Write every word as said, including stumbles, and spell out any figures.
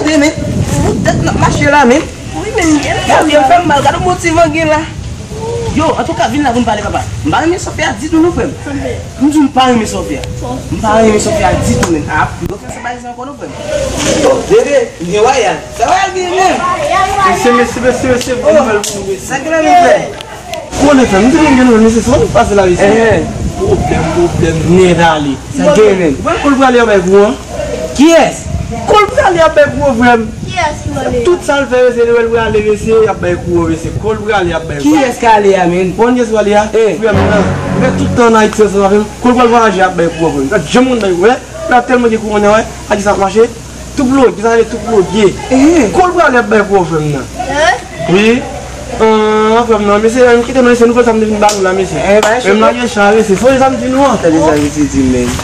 Te men, pou tèt n ap mache la men. Wi men, gade, yo fè m mal, gade yon ti van gen la. Yo, antouka, vin la pou n pale, papa. M pa renmen Sofia ditou non, frè m. M di w m pa renmen Sofia. M pa renmen Sofia ditou, men. Ah, m pa fè sa bagay sa ankò non, frè m. Bon, bebe, m gen wayal. Sa wayal gen menm? Mesye, mesye, mesye, mesye, bon nouvèl pou nou, mesye. Sa gen la, mesye? Konnen, frè m, m te vin gen nouvèl, mesye, se pa nou pase la, mesye. Pwoblèm, pwoblèm, nèt ale. Sa gen menm? Ou wè kòl prale ap bay pou ou an? Kiyès? Kòl prale ap bay pou ou, frè m. Kiyès ki prale? Tout sa l fè, mesye, lè l prale, mesye, y ap bay pou ou, mesye. Kòl prale ap bay pou ou. Kiyès k ale a, menm? Bon, kiyès prale a? Frè m nan. Ou fè tout tan an Ayiti ansanm avè m. Kòl pral vwayaje ap bay pou ou, frè m. Gad jan moun bay pou ou, wè. La tèlman gen kouran nan, wè. A ki sa ap mache? Tou ploge, sa rele tou ploge. Kòl prale ap bay pou ou, frè m nan. Wi. An, frè m nan, mesye, kite nou, mesye, nouvèl sa m te vin ba nou la, mesye. Frè m nan gen chan, mesye. Sonje sa m di nou an. Tande sa misye di menm.